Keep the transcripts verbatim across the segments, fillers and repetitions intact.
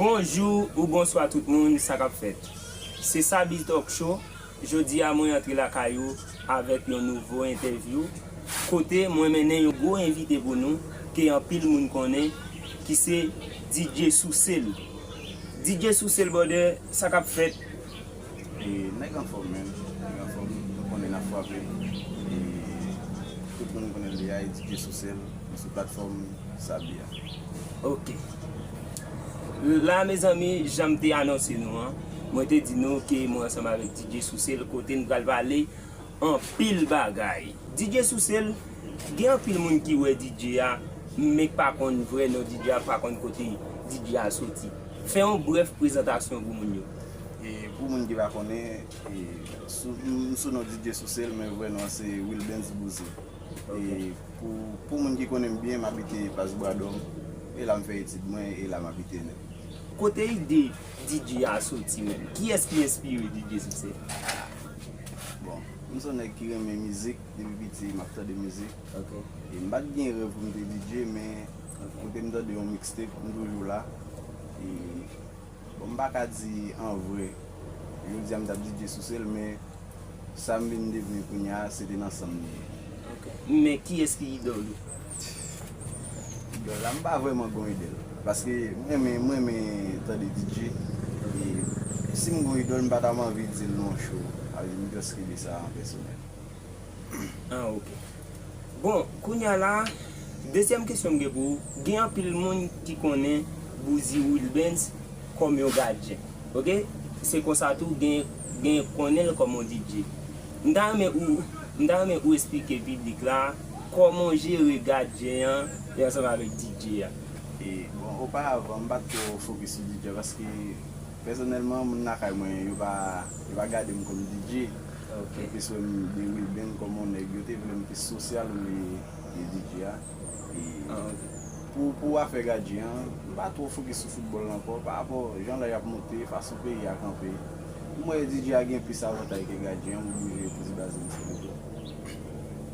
Bonjou ou bonswa tout moun, sa k ap fèt? Se Sabi Talk Show. Jodi a mwen antre lakay ou avèk yon nouvo entèvyou, kote mwen mennen yon gwo envite pou nou, ke anpil moun konnen, ki se D J Sousel. D J Sousel, brother, sa k ap fèt? E nèg anfòm, menm. Nèg anfòm, nou konnen n ap frape. E tout moun konnen m deja, e D J Sousel, m sou platfòm Sabi a. Ok. La, mezanmi, jan m te anonse nou an, mwen te di nou ke mwen ansanm avèk D J Sousel, kote n pral pale anpil bagay. D J Sousel, gen anpil moun ki wè D J a, men k pa konn vrè non D J a, pa konn kote D J a soti. Fè yon brèf prezantasyon pou moun yo. E pou moun ki pa konnen, e, sou, m sou non D J Sousel, men vrè non an se Wilbens Bouze. E pou, pou moun ki konnen m byen, m abite Pas Bwadòm. E la m fè etid mwen, e la m abite nèt. Kote ide D J a soti menm? Kiyès ki enspire D J Sousel? Bon, m se yon nèg ki renmen mizik, depi piti m ap tande mizik. Ok. E m pa t gen rèv pou m te D J, men kote m tande yon mixtape, m toujou la. E bon, m pa ka di an vrè, jodi a m t ap D J Sousel, men sa m vin devni kounye a, se te nan san m li ye. Ok. Men kiyès ki idòl ou? Idòl la, m pa vrèman gon idòl. Paske m renmen, m renmen tande D J. E si m gon idòl, m pa ta anvi di l non cho. Sa vle di m just rele sa an pèsonèl. Ah, ok. Bon, kounye a la, dezyèm kesyon m gen pou ou, gen anpil moun ki konnen Bouzy Wilbens kòm yon gadyen. Ok? Se konsa tou, gen, gen konnen l kòm yon D J. M ta renmen ou, m ta renmen ou esplike piblik la kòman w jere gadyen an e ansanm avèk D J a. E, bon, oparavan, m pa t twò fokis sou D J a paske, pèsonèlman, moun lakay mwen, yo pa, yo pa gade m kòm D J. Ok. Yo plis wè m de Wilben kòm yon nèg. Yo te vle m plis sosyal olye de D J a. E Ah, ok. pou, pou afè gadyen an, m pa twò fokis sou foutbòl la ankò, pa rapò jan lè y ap monte, fason peyi a kanpe. M wè D J a gen plis avantay ke gadyen an, m oblije poze baze m sou li tou.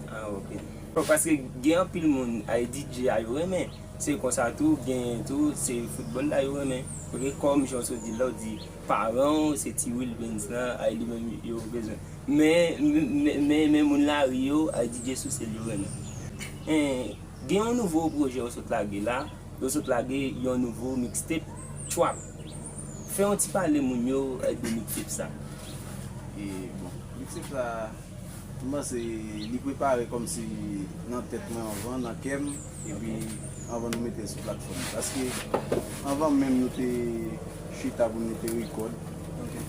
Ah, ok. Bon, paske gen anpil moun, ay, D J a yo renmen. Se konsa tou, gen tou, se foutbòl la yo renmen. Ok, kòm jan w sot di la, w di paran w, se ti Wilbens lan, ay, li menm yo bezwen. Men, men, men, men moun lari yo, ay, D J Sousel yo renmen. En, gen yon nouvo pwojè w sot lage la, w sot lage yon nouvo mixtape trap. Fè yon ti pale moun yo, eh, de mixtape sa. E bon, mixtape sa, m panse li prepare kòmsi nan tèt mwen anvan, nan kè m, epi anvan nou mete l sou platfòm. Paske anvan menm nou te chita pou n mete rekòd,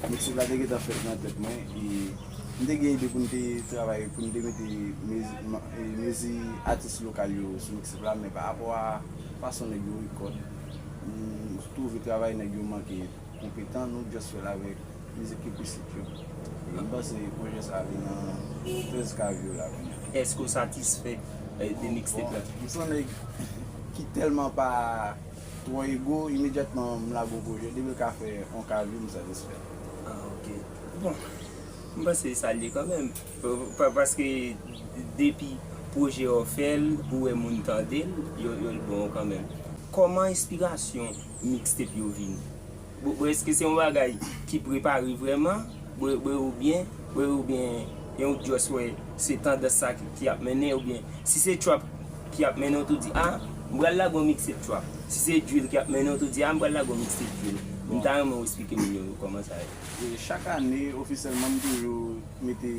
mixtape la te gentan fèt nan tèt mwen, e m te gen ide pou n te travay, pou n te mete mezi, ma- e mezi atis lokal yo sou mixtape la, men pa rapò a fason nèg yo rekòd, m twouve travay nèg yo manke konpetan, nou just fè l avèk mizik ki plis hit yo. E m panse pwojè sa a vin nan trèz ka view la kounye a. Èske w satisfè, eh, de mixtape la? Bon, m se yon nèg ki tèlman pa twò ego, imedyatman m lage yon pwojè, depi l ka fè yon ka view, m satisfè. Ah, ok. Bon, m panse sa l ye kanmenm. Pa- pa- Paske depi pwojè a w fè l, ou wè moun tande l, yo, yo l bon kanmenm. Kòman enspirasyon mixtape yo vini? Bon, bon, èske se yon bagay ki prepare vrèman? Bon, bon, oubyen, bon, oubyen yon just wè se tandans sa ki, ki ap mennen, oubyen si se trap ki ap mennen, w tou di, "Ah, m pral lage yon mixtape trap." Si se drill ki ap mennen, w tou di, "Ah, m pral lage yon mixtape drill." M ta renmen w esplike moun yo kòman sa ye. E chak ane, ofisyèlman, m toujou mete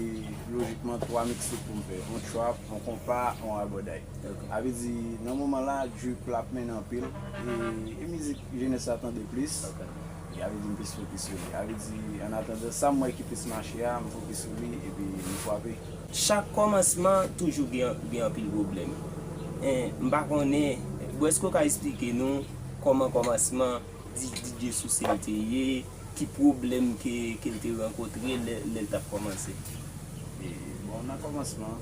lojikman twa mixtape pou m fè. Yon trap, yon konpa, yon rabòday. Ok. Sa vle di, nan moman la, drip la ap mennen anpil. E, e mizik jenès la tande plis. Ok. E sa vle di, m plis fokis sou li. Sa vle di, an atandan, sa m wè ki plis mache a, m fokis sou li, epi m frape. Chak kòmansman toujou gen, gen anpil pwoblèm. En, m pa konnen, bon, èske w ka esplike nou kòman kòmansman D J Sousel te ye, ki pwoblèm ke, ke l te rankontre lè, lè l t ap kòmanse? E, bon, nan kòmansman,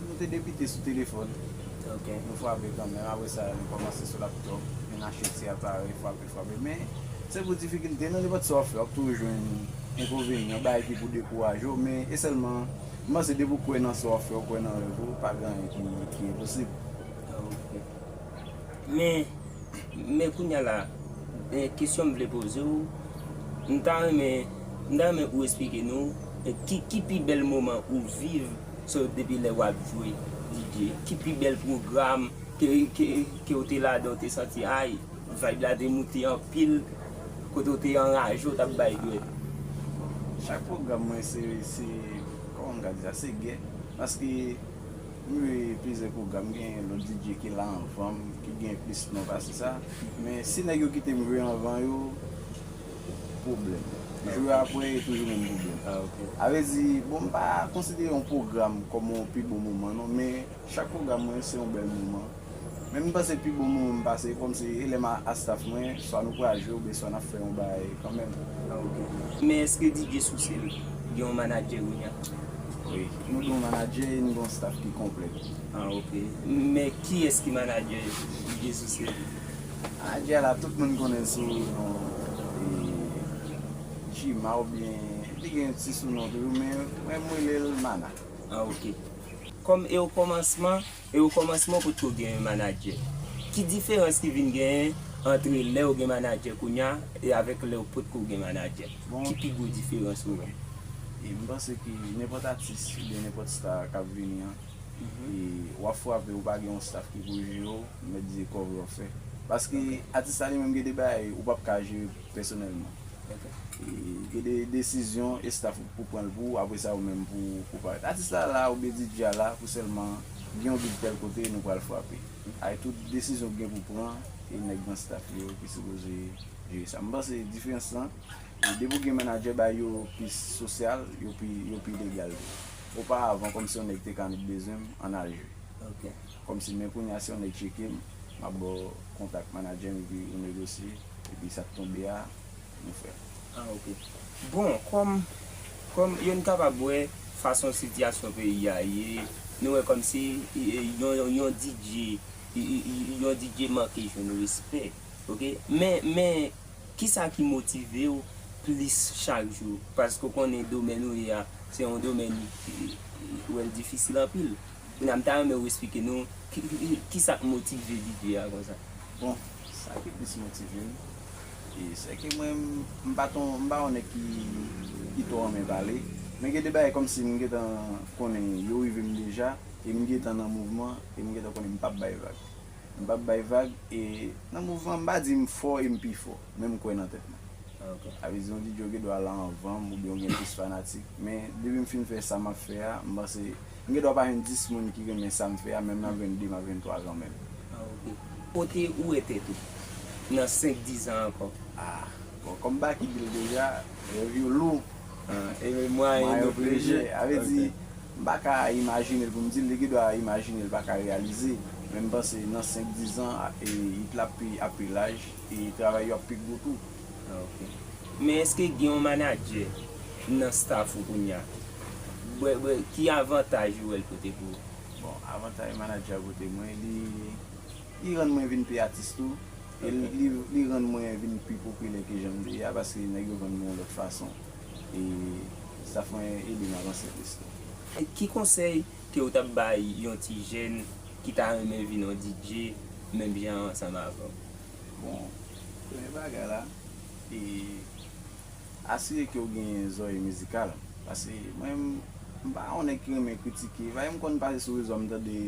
nou te debite sou telefòn. Ok. Nou frape kanmenm. Apre sa, nou kòmanse sou laptòp. Vin achte ti aparèy, frape, frape. Men, se gwo difikilte, nan nenpòt sa w ap fè, w ap toujou jwenn enkonvenyan, bagay ki pou dekouraje w. Men, e sèlman, m panse depi w kwè nan sa w ap fè, w kwè nan rèv ou, pa gen anyen ki, ki enposib. Ah, ok. Men, men kounye a la, E, kesyon m vle poze w, m ta renmen, m ta renmen pou w esplike nou, e, ki, ki pi bèl moman ou viv, so, depi lè w ap jwe D J, ki pi bèl pwogram ke, ke, ke w te ladan, w te santi, ay, vibe la te moute anpil, kote w te anraje, w t ap bay dwèt. Chak pwogram mwen se, se, kòman m ka di sa, se gè. Paske m jwe plizyè pwogram, gen lòt D J ki la anvan m, ki gen plis non pase sa. Men si nèg yo kite m jwe anvan yo, pwoblèm. Jwe apre e toujou menm pwoblèm. Ah, ok. A vle di, bon, m pa konsidere yon pwogram kòm yon pi bon moman non, men chak pwogram mwen se yon bèl moman. Men m panse pi bon moman m pase kòmsi e lè m a staff mwen, swa nou pral jwe oubyen swa n ap fè yon bagay kanmenm. Ah, ok. Men èske D J Sousel gen yon manadjè kounye a? Wi, nou gen yon manadjè e nou gen yon staff ki konplè. Ah, ok. Men kiyès ki manadjè D J Sousel? Manadjè la, tout moun konnen l sou non e, Jima oubyen li gen ti sou non toujou, men mwen m rele l Mana. Ah, ok. Kòm e o kòmansman, e o kòmansman potko gen yon manadjè. Ki diferans ki vin genyen antre lè w gen manadjè kounye a e avèk lè w potko gen manadjè? Bon. Ki pi gwo diferans ou wè? E m panse ke nenpòt atis oubyen nenpòt star k ap vini an, e w ap frape, ou pa gen yon staff ki pou jere w, mèt di e kòve w ap fè. Paske atis la li menm gen de bagay ou p ap ka jere pèsonèlman. E gen de desizyon e staff ou pou pran l pou ou, apre sa ou menm pou, pou parèt. Atis la la oubyen D J a la pou sèlman gen yon beat tèl kote nou pral frape. Ay tout desizyon ou gen pou pran, e nèg nan staff li yo ki sipoze jere sa. M panse diferans lan, e depi w gen manadjè, bagay yo pi sosyal, yo pi, yo pi legal tou. Oparavan, kòmsi yon nèg te ka annik bezwen m, ann al jwe. Ok. Kòmsi, men kounye a si yon nèg tcheke m, m ap ba w kontak manadjè m epi ou negosye, epi sa k tonbe a, nou fè. Ah, ok. Bon, kòm, kòm yo n kapab wè fason sitiyasyon peyi a ye, nou wè kòmsi e, e, yon, yon, yon D J, e, e, e, yon D J manke jwenn respè. Ok? Men, men, kisa ki motive w plis chak jou? Paske w konnen domèn ou ye a, se yon domèn ki, ki, ou wè l difisil anpil. Kounye a, m ta renmen w esplike nou ki, ki, ki, kisa k motive D J a konsa. Bon, sa ki plis motive m, e se ke mwen, m, m pa t on, m pa yon nèg ki, ki twò renmen pale. Men gen de bagay kòmsi m gentan konnen yo rive m deja, e m gentan nan mouvman, e m gentan konnen m p ap bay vag. M p ap bay vag, e nan mouvman, m pa di m fò e m pi fò, men m kwè nan tèt mwen. Ah, ok. Sa vle di yon D J ou gen dwa la anvan m, oubyen ou gen plis fanatik, men depi m fin fè sa m ap fè a, m panse m gen dwa pa jwenn dis moun ki renmen sa m fè a, men m ap jwenn de, m ap jwenn twa kanmenm. Ah, ok. Kote ou wè tèt ou nan senk, diz an ankò? Ah, bon, kòm Baky di l deja, rèv yo lou. Ah, e mwayen Mwayen yo yo plejè. plejè. Sa vle di, Ok. m pa ka imajine l pou m di l, li gen dwa imajine l pa ka reyalize. Men m panse nan senk, diz an, a, e, it la ap pi, ap pi laj, e travay yo ap pi gwo tou. Ah, ok. Men èske gen yon manadjè nan staff ou kounye a? Bwè, bwè, ki avantaj ou wè l pote pou ou? Bon, avantaj manadjè a pote mwen, li, li rann mwen vin pi atis tou. E li, li, li rann mwen vin pi popilè ke jan m te ye a, paske nèg yo vann mwen yon lòt fason. E staff mwen ede m avanse plis tou. E ki konsèy ke w t ap bay yon ti jèn ki ta renmen vin yon D J menm jan ansanm avè w? Bon, premye bagay la, e asire ke w gen zòrèy mizikal. Paske mwen, m, m pa yon nèg ki renmen kritike. Paske m konn pase sou rezo a, m tande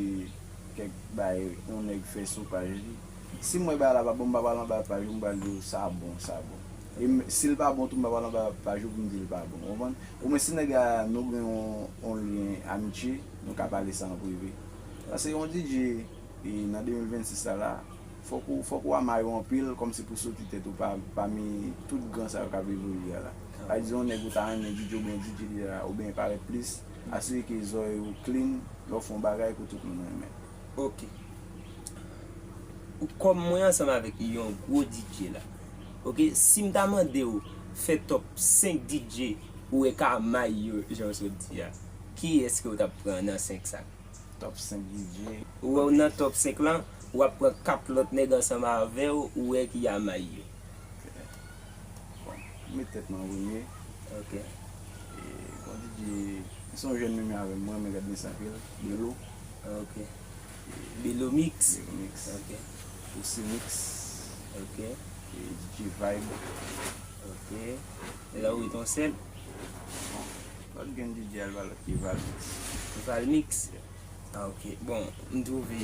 kèk bagay yon nèg fè sou paj li. Si m wè bagay la pa bon, m pa pral anba paj ou, m pral di w sa bon, sa bon. E m, si l pa bon tou, m pa pral anba paj ou pou m di l pa bon. Ou konprann? Omwen si nèg la, nou gen yon, yon lyen amitye, nou ka pale sa an prive. Paske yon D J, e nan de mil vennsis la la, fòk ou, fòk ou ama yo anpil, kòmsi pou soti tèt ou pa, pami tout gran sa yo k ap evolye a la. Pa egzanp, yon nèg ou ta renmen D J oubyen D J li la, oubyen parèt plis, asire ke zòrèy ou clean, lè w fè yon bagay pou tout moun renmen. Ok. Ou, kòm mwen ansanm avèk yon gwo D J la. Ok, si m ta mande w fè top senk D J ou wè ka may yo, jan w sot di a, kiyès ke w t ap pran nan senk sa? Top senk D J. Ou wè w nan top senk lan, w ap pran kat lòt nèg ansanm avè w, ou wè ki a may yo. Bon, m met tèt mwen an premye. Ok. E, bon, D J, se yon jèn menm avè m, mwen, mwen gad misye anpil. Belo. Ok. Belo Mix. Belo Mix. Ok. Osi Mix. Ok. DJ Vibe. Ok. Lè ou ret yon sèl. Bon, lòt gen DJ Alva, lòt ki Val. Valmix. Ah, ok. Bon, m twouve,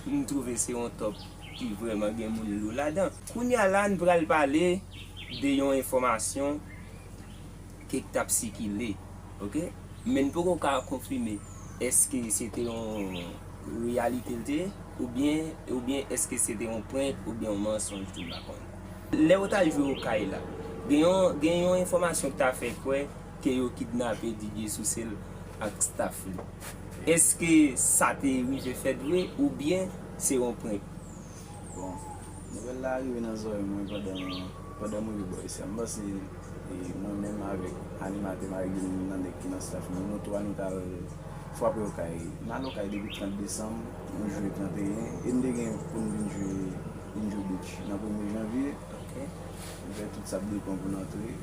m twouve se yon top ki vrèman gen moun lou ladan. Kounye a la, n pral pale de yon enfòmasyon ke k t ap sikile, ok? Men n poko ka konfime èske se te yon reyalite l te ye, oubyen, oubyen èske se te yon prank, oubyen yon mansonj tou, m pa konn. Lè yo t al jwe Okay la, gen yon, gen yon enfòmasyon ki ta fè kwè ke yo kidnape DJ Sousel ak staff li. Èske sa te rive fèt vre, oubyen se yon prank? Bon, nouvèl la rive nan zòrèy mwen pandan, pandan m rive bò isi a. M panse e, mwen menm avèk animatè m avèk de moun nan nèg ki nan staff mwen, nou twa nou t al frape Okay. M al Okay depi trant desanm, nou jwe trant e en, e n te gen pou n vin jwe Injo Beach nan premye janvye. Ok. Nou fè tout sa ap depann pou n antre.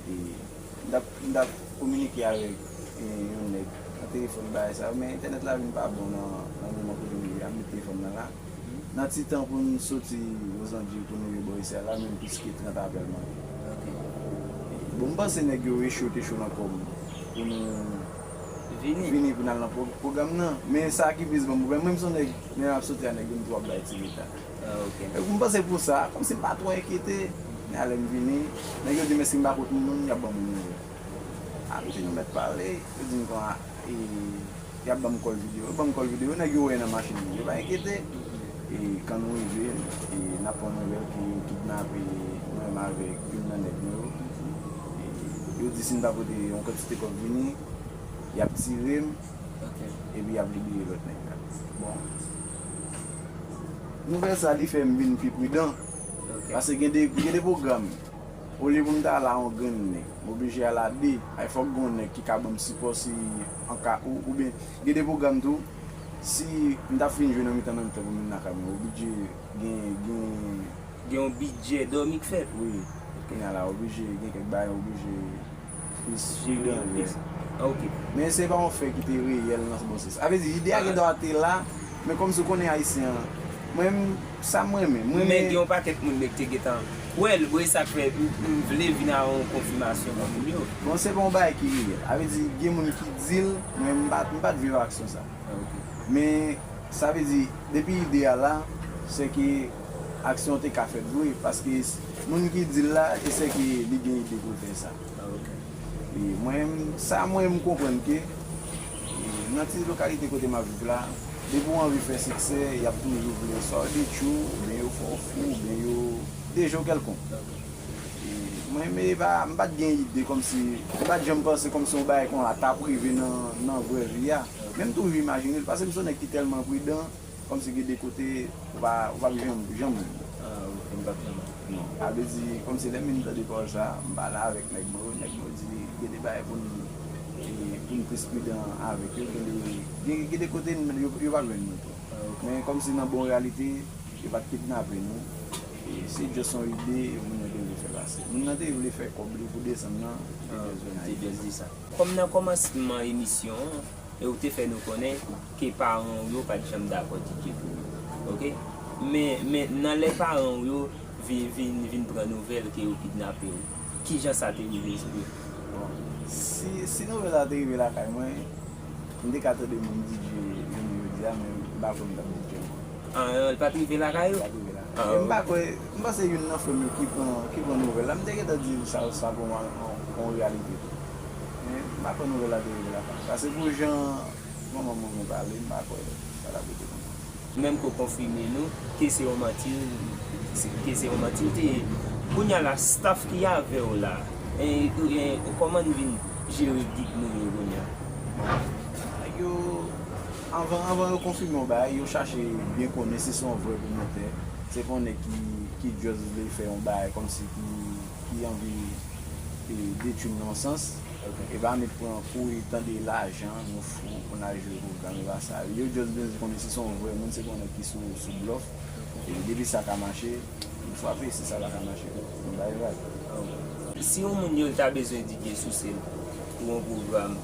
E m t ap, m t ap kominike avèk e, yon nèg nan telefòn bagay sa yo, men entènèt la vin pa bon nan, nan moman kote m rive a, m met telefòn nan la. Nan ti tan pou n soti Wozandji pou n rive bò isi a la, menm plis ke trant apèl mande. Ok. Bon, m panse nèg yo recho te cho nan kò m pou nou Vini. vini pou n al nan pwo- pwogram nan. Men sa ki plis ban m pwoblèm, mwen m se yon nèg, lè m ap soti a nèg yo m tou ap bay ti reta. Ah, ok. E m panse pou sa, kòmsi m pa twò enkyete, men alè m vini, nèg yo di m èske m pa kot moun, y ap ban m yon nouvèl. Apre nou mèt pale, yo di m kon a, e, y ap ban m kòl videyo. Yo ban m kòl videyo, nèg yo wè nan machin mwen, yo pa enkyete. E kan nou rive, e n ap pran nouvèl ke yo kidnape mwen menm avèk youn nan nèg nou yo. E yo di si n pa pote yon kantite kòb vini, y ap tire m, Ok. epi y ap libere lòt nèg la. Bon. Nouvèl sa, li fè m vin pi pridan. Ok. Paske gen de, gen de pwogram, olye pou m ta al a yon grenn nèg, m oblije al a de. Ay, fòk gen yon nèg ki ka ban m sipò si an ka ou, oubyen gen de pwogram tou, si m ta fin jwe nan mitan nan mitan pou m vin lakay mwen, oblije gen, gen Gen yon bidjè dòmi k fèt. Wi. Kounye a la, oblije gen kèk bagay, oblije plis Jere pridan, plis. yeah. Ah, ok. Men se pa yon fè ki te reyèl nan bon sans. Sa vle di, ide a gen dwa te la, men kòmsi w konnen ayisyen an, mwen menm, sa mwen menm, mwen Men gen yon pakèt moun nèg te gentan wè l, bon, e sa k fè m, m vle vin a yon konfimasyon nan moun yo. Bon, se pa yon bagay ki reyèl. A vle di, gen moun ki di l, men m pa, m pa t viv aksyon sa. Ah, ok. Men, sa vle di, depi ide a la, se ke aksyon te ka fèt vre, paske s- moun ki di l la, e se ke li gen ide pou l fè sa. Ah, ok. E mwen, sa mwen, m konprann ke e, nan ti lokalite kote m ap viv la, depi w anvi fè siksè, y ap toujou vle swa w detwi w, oubyen yo fè w fou, oubyen yo deje w kèlkonk. E, mwen, men e pa, m pa t gen ide kòmsi, m pa t janm panse kòmsi yon bagay konsa t ap rive nan, nan vrè vi a. Men m toujou imajine l, paske m se yon nèg ki tèlman pridan, kòmsi gen de kote, ou pa, ou p ap janm, janm. Ah, ok, m p ap janm. Non, a vle di, kòmsi lè m vin tande pawòl sa, m pale avèk nèg mwen yo, nèg mwen yo di, gen de bagay pou n, e, pou n plis pridan avèk yo, gen de, gen, gen de kote n, yo, yo pa jwenn nou tou. Ah, ok. Men kòmsi nan bon reyalite, yo pa t kidnape nou, e se just yon ide moun nan te vle fè pase. Moun nan te vle fè kòb li pou desann nan, li te Ah, just jwenn te Ayiti. Just di sa. Kòm nan kòmansman emisyon an, e ou te fè nou konnen ke paran w yo pa t janm dakò DJ pou ou. Ok? Men, men nan lè paran w yo vin, vin, vin pran nouvèl ke yo kidnape w, kijan sa te rive sou ou? Bon, si, si nouvèl la te rive lakay mwen, m te ka tande moun DJ vini jodi a, men m pa kwè m t ap DJ ankò. Ah, li pa t rive lakay ou? Pa t rive la. Ah, E m pa kwè, m panse youn nan frè m yo ki pran, ki pran nouvèl la. M te gentan di l sa, sa pou mwen, yon, yon reyalite tou. Men m pa kwè nouvèl la te rive lakay. Paske pou jan manman mwen pale, m pa kwè sa t ap rete konsa. Menm ke w konfime nou ke se yon manti, ke se yon manti l te ye. Kounye a la, staff ki avè w la, e, e, kòman n vin jere gig nou yo kounye a? Yo, anvan, anvan yo konfime yon bagay, yo chache byen konnen si se yon vrè pwomotè. Se pa yon nèg ki, ki just vle fè yon bagay kòmsi ki, ki anvi, e, detwi m nan yon sans. E pa met pran kouri tande lajan, nou fou, pou n al jwe pwogram, e pa sa. Yo just bezwen konnen si se yon vrè moun, se pa yon nèg ki sou, sou blòf. E depi sa ka mache, nou frape, si sa pa ka mache, nou bay vag. Si yon moun yo ta bezwen DJ Sousel pou yon pwogram,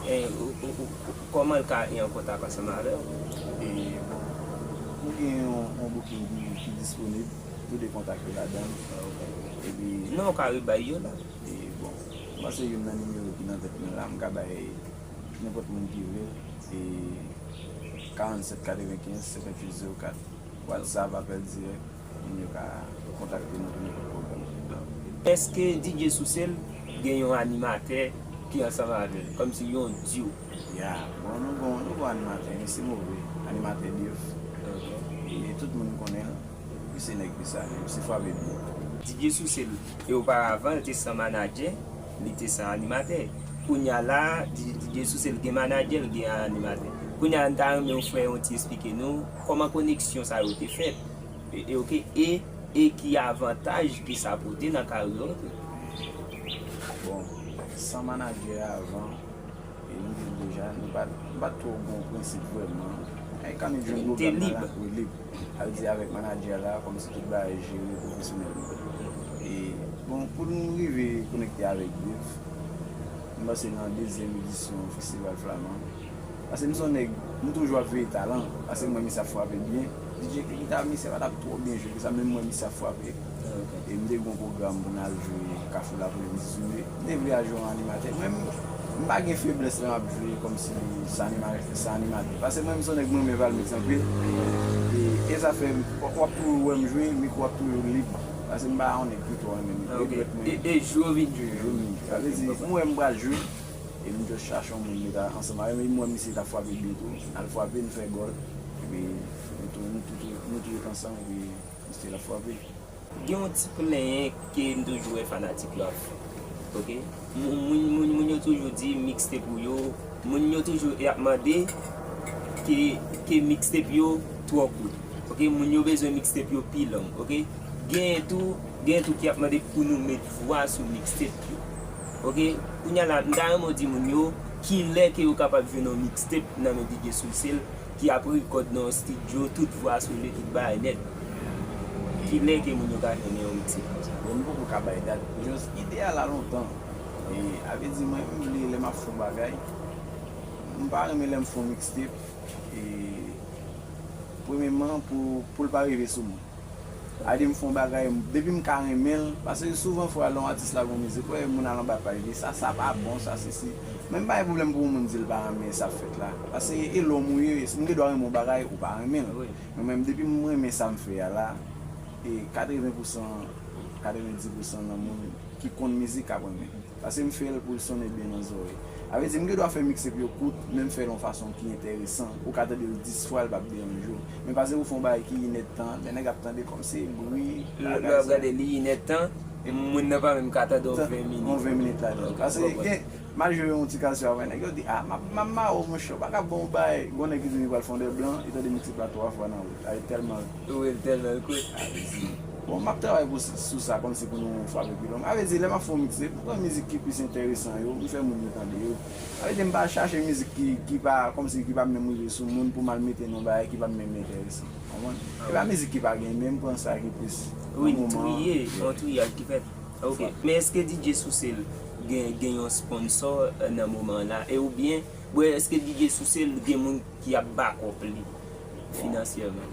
e, ou, ou, ou, kòman l ka e an kontak ansanm avè w? E, bon, nou gen yon, yon booking ki, ki disponib. Tou de kontak yo ladan l. Epi non, ou ka rebay yo la. E bon, m panse youn nan nimewo ki nan tèt mwen la, m ka bay nenpòt moun ki vle l. E karannsèt katrevenkenz senkantuit zewo kat. WhatsApp, apèl dirèk, moun yo ka kontakte nou pou nenpòt pwoblèm. Èske D J Sousel gen yon animatè ki ansanm avè l, kòmsi yon duo? Ya, bon, nou gon, nou gon animatè, men se move. Animatè Dave. E tout moun konnen l. Li se nèg ki sa, li se frape byen. D J Sousel, e oparavan, li te san manadjè, li te san animatè. Kounye a la, D J Sousel gen manadjè, l gen animatè. Kounye a, m ta renmen w frè yon ti esplike nou kòman koneksyon sa yo te fèt. E, e, oke, e, e ki avantaj ke sa pote nan karyè w tou. Bon, san manadjè avan, e nou te deja, nou pa, nou pa t twò gen yon prensip vrèman. E kan nou jwenn pwogram nan la, wi, lib. Sa vle di avèk manadjè la, kòmsi tout bagay jere pwofesyonèlman. E, bon, pou nou rive konekte avèk Dave, m panse nan dezyèm edisyon Festival Flaman, paske m se yon nèg, m toujou ap veye talan, paske m wè misye ap frape byen. D J Kita, misye pa t ap twò byen jwe ke sa, men m wè misye ap frape. E m te gen yon pwogram pou n al jwe Kafou Lapriyè dizuit me. M te vle al jwe yon animatè. Mwen, m, m pa gen feblès lè m ap jwe kòmsi sa anima-, sa animatè. Paske mwen, m se yon nèg, mwen renmen Valmix anpil. E, e sa fè, w, w ap toujou wè m jwe, mikwo ap toujou lib. Paske m pa yon nèg ki twò renmen mikwo. E, e jwe w vin jwe. Jwe m vin jwe. Sa vle di, m wè m pral jwe, e m just chache yon moun mete ansanm avè m, e m wè misye ta frape byen tou, al frape, n fè gòl. Epi, nou tou, nou tou, nou tou ret ansanm, epi misye la frape. Gen yon ti plenyen ke m toujou wè fanatik yo ap fè. Oke? Moun, moun, moun, moun yo toujou di mixtape ou yo, moun yo toujou y ap mande ke, ke mixtape yo twò kout. Oke? Moun yo bezwen mixtape yo pi long. Oke? Gen tou, gen tou ki ap mande pou nou met vwa sou mixtape yo. Oke? Kounye a la, m ta renmen w di moun yo kilè ke yo kapab jwenn yon mixtape nan men D J Sousel ki ap rekòd nan yon estidyo, tout vwa sou li, tout bagay nèt. Kilè ke moun yo ka jwenn yon mixtape konsa? Bon, m poko ka bay dat, just ide a la lontan. E, sa vle di mwen, m vle lè m ap fè yon bagay, m pa renmen lè m fè yon mixtape, e, premyèman, pou, pou l pa rive sou mwen. Sa vle di m fè yon bagay, depi m ka renmen l, paske souvan fwa lè yon atis lage yon mizik, wè, moun al anba paj li, sa, sa pa bon, sa, sesi. Men m pa gen pwoblèm pou yon moun di l pa renmen sa k fèt la. Paske e lòm ou ye, m gen dwa renmen yon bagay, ou pa renmen l. Men mwen, depi m renmen sa m fè a la, e katreven pousan, katrevendis pousan nan moun ki konn mizik ap renmen. Paske m fè l pou l sonnen byen nan zòrèy. Sa vle di, m gen dwa fè mixtape yo kout, men m fè l yon fason ki enteresan. Ou ka tande l dis fwa, l p ap deranje w. Men paske ou fè yon bagay ki inèdtan, lè nèg ap tande kòm se bri, lè w ap gade li inèdtan, moun nan pa menm ka tande yon ven minit. Yon ven minit ladan. Paske gen, m al jwe yon ti kaz avè nèg yo di, a, m ap, m ap mare w, monchè, ou pa ka ban yon bagay. Gon nèg ki di li pral fè yon dè blan, li tande mixtape la twa fwa nan wout. Ay tèlman Wi, l tèlman kout. Sa vle di, bon, m ap travay pou, sou sa kòmsi pou nou frape pi long. Sa vle di, lè m ap fè yon mixtape, m pran mizik ki plis enteresan yo, m fè moun yo tande yo. Sa vle di, m pa chache mizik ki, ki pa, kòmsi ki pa menm rive sou moun pou m al mete nan bagay ki pa menm enteresan. Konprann? E pa mizik ki pa gen, men m pran sa ki plis nan moman an. Wi, triye, yon triyaj ki fèt. Ok. Men èske D J Sousel gen, gen yon sponsò, eh, nan moman an la? E oubyen, bon, èske D J Sousel gen moun ki ap back up li finansyèman?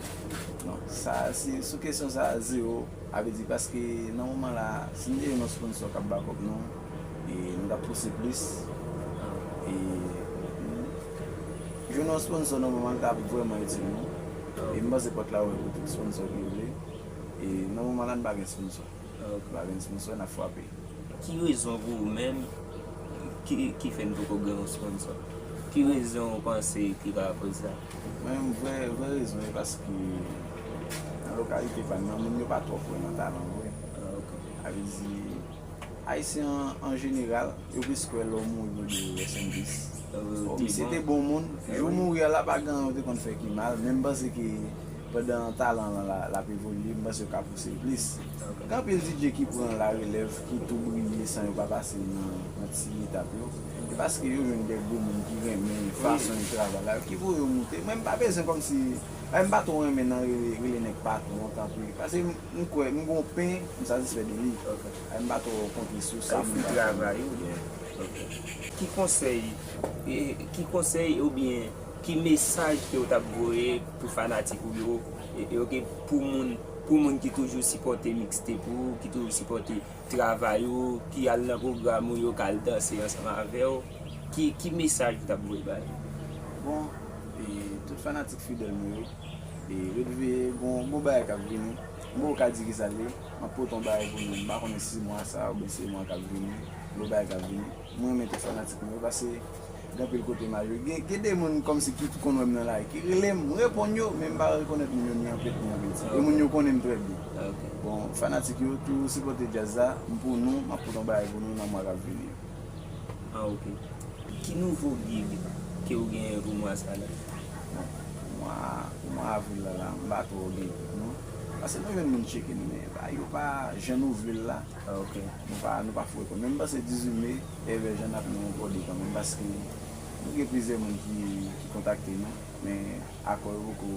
Non, sa, si, sou kesyon sa, zewo. Sa vle di, paske nan moman la, si n te jwenn yon sponsò k ap back up nou, e nou t ap pouse plis. E jwenn yon sponsò nan moman l t ap vrèman itil nou. E m panse pòt la ouvè pou tout sponsò ki vle. E nan moman la, n pa gen sponsò. Ok. N pa gen sponsò, n ap frape. Ki rezon pou ou menm ki, ki fè n poko gen yon sponsò? Ki rezon ou panse ki ka koz sa? Mwen menm, vrè, vrè rezon e paske nan lokalite pa n nan, moun yo pa twò kwè nan talan vre. Ah, ok. Sa vle di, Ayisyen an, an jeneral, yo plis kwè lè w mouri pou yo di rest in peace. Bon, misye te bon moun. Jou mouri a la, pa gen anyen yo te konn fè ki mal, men m panse ke pandan talan lan la, l ap evolye, m panse yo ka pouse l plis. Gen anpil D J ki pran larelèv, ki tou briye san yo pa pase nan, nan ti etap yo. E paske yo jwenn de gwo moun ki renmen fason yo travay la, ki voye yo moute. Mwen, m pa bezwen kòmsi, m pa twò renmen nan rele, rele nèg patwon, tanpri. Paske m, m kwè, m gen yon pen, m satisfè de li. M pa twò konte sou sa moun pa fè. Ki konsèy, e, ki konsèy oubyen ki mesaj ke w t ap voye pou fanatik ou yo, e, e, ok, pou moun Pou moun ki toujou sipòte mixtape ou, ki toujou sipòte travay ou, ki al nan pwogram ou yo, k al danse ansanm avè w, ki, ki mesaj ou t ap voye ba yo? Bon, e, tout fanatik fidèl mwen yo, e, ret veye, gon, gon bagay k ap vini. M poko ka di kisa l ye, m ap pote yon bagay pou nou. M pa konnen si se mwa sa a oubyen se mwa k ap vini, gon bagay k ap vini. Mwen renmen tout fanatik mwen yo, paske gen anpil kote m al yo. Gen, gen de moun kòmsi ki tou konn wè m nan lari, ki rele m, m reponn yo, men m pa rekonèt moun yo ni an peti ni an peti. E moun yo konnen m trè byen. Bon, fanatik yo, tou sipòte djaz la, m pou nou, m ap pote yon bagay pou nou nan mwa k ap vini yo. Ah, ok. Ki nouvo gig ke w genyen pou mwa sa la? Bon, pou mwa, pou mwa avril la, la, m pa twò gen gig, non. Paske nou jwenn moun tcheke n, men pa, yo pa jan nou vle l la. Ah, ok. Nou pa, nou pa foure kont. Men m panse dizuit me, Evè Jan ap nan yon kòde kanmenm, paske nou gen plizyè moun ki, ki kontakte nou, men akò yo poko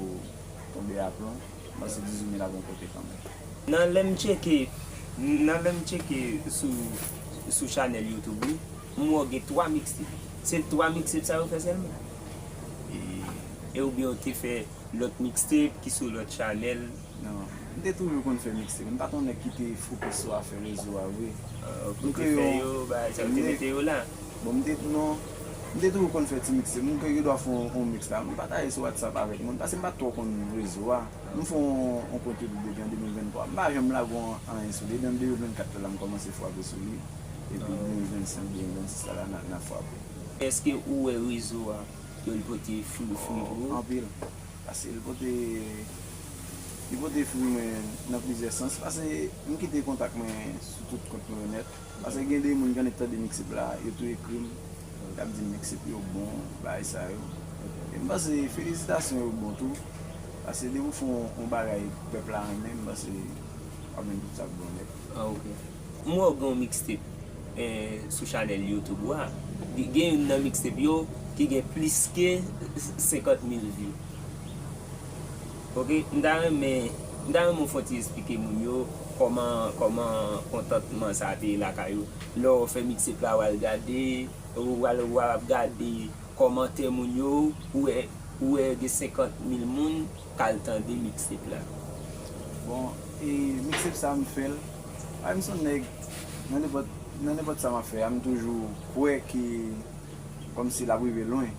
tonbe aplon. M panse dizuit me l ap yon kote kanmenm. Nan lè m tcheke, nan lè m tcheke sou, sou chanèl YouTube ou, m wè w gen twa mixtape. Se twa mixtape sa yo fè sèlman? E, e oubyen w te fè lòt mixtape ki sou lòt chanèl? Non, m te toujou konn fè mixtape. M pa t yon nèg ki te fokis sou afè rezo a vre. Ah, ok, ou te fè yo, bagay sa yo te mete yo la? Bon, m te, non, m te toujou konn fè ti mixtape. M te gen dwa fè yon, yon mix la. M pataje sou WhatsApp avèk moun, paske m pa t twò konn rezo a. M fè yon, yon kont YouTube depi an de mil venntwa. M pa janm lage yon anyen sou li. Depi an de mil vennkat la, m kòmanse frape sou li. Epi de mil vennsenk, de mil vennsis la, la, n a, n a frape. Èske ou wè rezo a, yo l pote fri, fri pou ou? Anpil. Paske li pote, li pote fri mwen nan plizyè sans. Paske m kite kontak mwen sou tout kont mwen yo nèt. Paske gen de moun ki annik tande mixtape la, yo tou ekri m, y ap di m mixtape yo bon, bagay sa yo. E m panse felisitasyon yo bon tou. Paske depi w fè yon, yon bagay pèp la renmen, m panse w ap jwenn tout sa k bon nèt. Ah, ok. M wè w gen yon mixtape, eh, sou chanèl YouTube ou a. Gen, gen youn nan mixtape yo ki gen plis ke senkant mil view. Ok, m ta renmen, m ta renmen w fè yon ti esplike moun yo kòman, kòman kontantman sa te ye lakay ou. Lè w fè mixtape la, w al gade, w al, w al ap gade kòmantè moun yo, ou wè, ou wè gen senkant mil moun k al tande mixtape la. Bon, e mixtape sa m fè l, pa m se yon nèg, nan nenpòt, nan nenpòt sa m ap fè a, m toujou kwè ke kòmsi l ap rive lwen.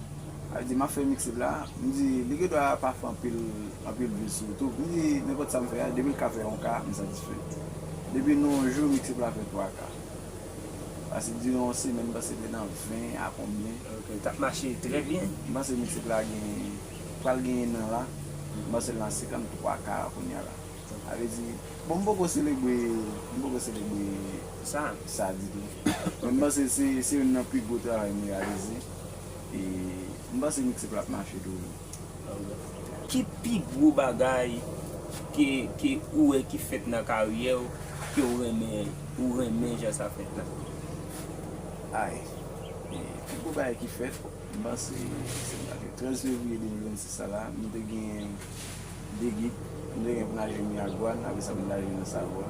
Sa vle di, m ap fè mixtape la, m di, li gen dwa pa fè anpil, anpil views sou YouTube. M di, nenpòt sa m fè a, depi l ka fè yon K, m satisfè. Depi nan yon jou, mixtape la fè twa K. Paske diran yon semèn, m panse te nan ven a konbyen. Ok, t ap mache trè byen. M panse mixtape la gen, pral gen en an la. M panse l nan senkanntwa K kounye a la. Sa vle di, bon, m poko selebre, m poko selebre sa, sa ditou. Men m panse se, se youn nan pi gwo travay m reyalize. E m panse mixtape la ap mache toujou. Ki pi gwo bagay ke, ke ou wè ki fèt nan karyè w, ke w renmen, ou renmen jan sa fèt la? Ay, e pi gwo bagay ki fèt, m panse se trèz fevriye de mil vennsis sa la, nou te gen de gig, nou te gen pou n al jwe Miragwàn, apre sa pou n al jwe nan Savwa.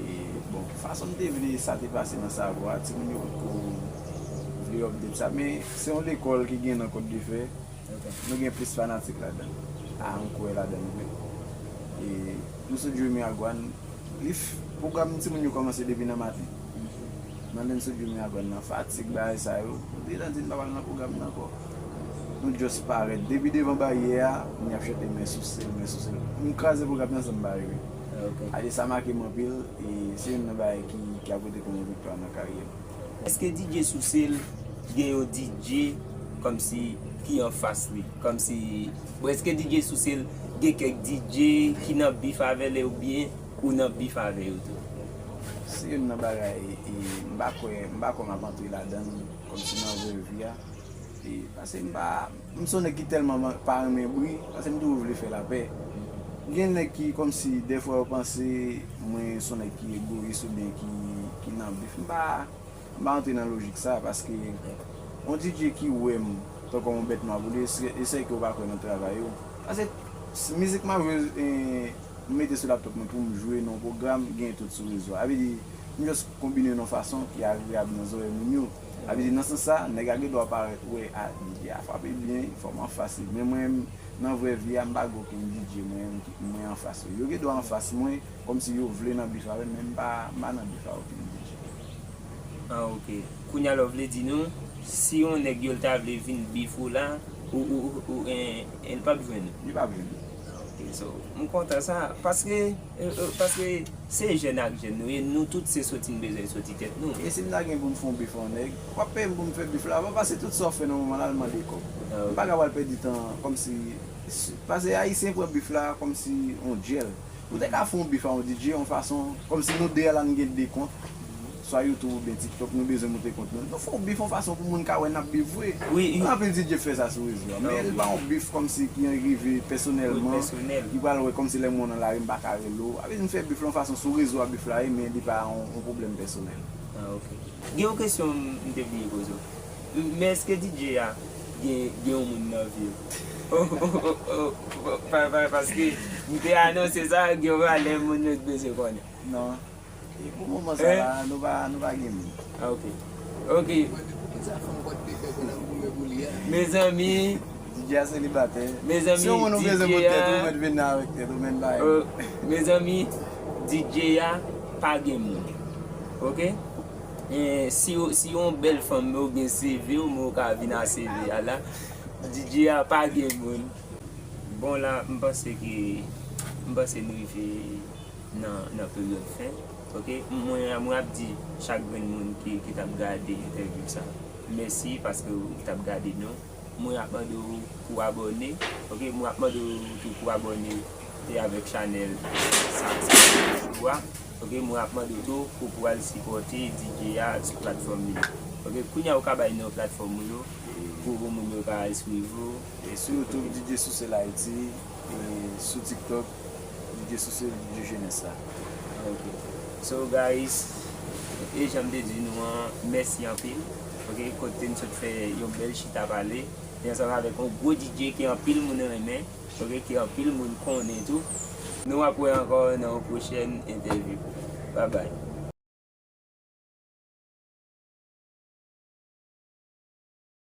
E, bon, fason m te vle sa te pase nan Savwa, timoun yo potko vle update sa, men se yon lekòl ki gen nan Kòtdefè, nou gen plis fanatik ladan l. A, m kwè ladan l vre. E nou sot jwe Miragwàn, li f-, pwogram timoun yo kòmanse depi nan maten. Mande m sot jwe Miragwàn nan, fatig bagay sa yo. M te gentan di m pa pral nan pwogram nan ankò. Nou just parèt. Depi devan baryè a, moun y ap chante men souse l, men souse l. M kraze pwogram nan san m pa rive. Ade sa make m anpil, e se youn nan bagay ki, ki ap rete kòm yon viktwa nan karyè m. Èske D J Sousel gen yon D J kòmsi ki anfas li? Kòmsi, bon, èske D J Sousel gen kèk D J ki nan bif avè l oubyen ou nan bif avè yo tou? Se youn nan bagay, e, m pa kwè, m pa kwè m ap antre ladan l kòmsi nan vrè vi a. E, paske m pa, m se yon nèg ki tèlman pa renmen bri, paske m toujou vle fè lapè. Gen nèg ki kòmsi dèfwa yo panse mwen se yon nèg ki egoyis oubyen ki, ki nan bif. M pa, m pa antre nan lojik sa, paske yon D J ki wè m tankou yon bèt nwa pou li, e se, e se ke w pa kwè nan travay ou. Paske s-, mizik m ap jwe, e, m mete sou laptop mwen pou m jwe nan yon pwogram, gen tout sou rezo a. Sa vle di, m just konbine nan yon fason ki agreyab nan zòrèy moun yo. Sa vle di, nan sans sa, nèg la gen dwa parèt, wè, a, D J a frape byen, fò m anfas li. Men mwen, nan vrè vi a, m pa gen okenn D J mwen, mwen anfas yo. Yo gen dwa anfas mwen, kòmsi yo vle nan bif avè m, men m pa, m pa nan bif ak okenn D J. Ah, ok. Kounye a la, w vle di nou, si yon nèg yo l ta vle vin bif ou la, ou, ou, ou, en, en, l p ap jwenn ou. Li p ap jwenn ou. Ah, ok. So, m kontan sa, paske, euh, euh, paske se jèn ak jèn nou ye, nou tout se soti n bezwen soti tèt nou. E si m ta gen pou m fè yon bif ak yon nèg, w ap peye m pou m fè bif la, pa pase tout sa w fè nan moman la, l mande kòb. Ah, ok. M pa ka pral pèdi tan, kòmsi, paske Ayisyen pran bif la kòmsi yon djèl. Ou te ka fè yon bif a yon D J, yon fason, kòmsi nou de a la n gen de kont, swa YouTube oubyen TikTok, nou bezwen moute kont nou. Nou fè yon bif yon fason pou moun ka wè n ap bif vre. Wi, wi. Anpil D J fè sa sou rezo a, men li pa yon bif kòmsi ki rive pèsonèlman, ki pral wè kòmsi lè moun nan lari m pa ka rele w. Avè nou fè bif la yon fason sou rezo a bif la ye, men li pa yon, yon pwoblèm pèsonèl. Ah, ok. Gen yon kesyon m te bliye poze w. Men èske D J a gen, gen yon moun nan vi w? Oh, oh, oh, oh, pa, pa, paske m te anonse sa, gen yon valè moun yo t bezwen konnen. Non. E pou moman sa la, nou pa, nou pa gen moun. Ah, ok. Ok. Mezanmi, D J a selibatè. Mezanmi, si yon moun ou bezwen pou tèt ou, mèt vin avèk tèt ou, mèt bay. Oh, mezanmi, D J a pa gen moun. Ok? E si, si yon bèl fanm ou gen C V ou, men ou ka vin a C V a la. D J a pa gen moun. Bon, la, m panse ke, m panse nou rive nan, nan peryòd fen. Ok? Mwen, mwen ap di chak grenn moun ki, ki t ap gade entèvyou sa, mèsi paske w t ap gade nou. Mwen ap mande w pou w abòne. Ok, mwen ap mande w tou pou w abòne e avèk chanèl sa, sa, sa, sa, sa. Ok, mwen ap mande w tou pou, pou w al sipòte D J a sou platfòm li. Ok, kounye a ou ka bay non platfòm ou yo pou, pou moun yo ka al swiv ou. E sou YouTube, D J Sousel Haïti, e sou TikTok, D J Sousel, D J Jeunesse la. Ok. So, guys, e jan m te di nou an, mèsi anpil. Ok, kote n sot fè yon bèl chita pale. E ansanm avèk yon gwo D J ke anpil moun renmen, ok, ke anpil moun konnen tou. Nou ap wè ankò nan yon pwochèn entèvyou. Babay.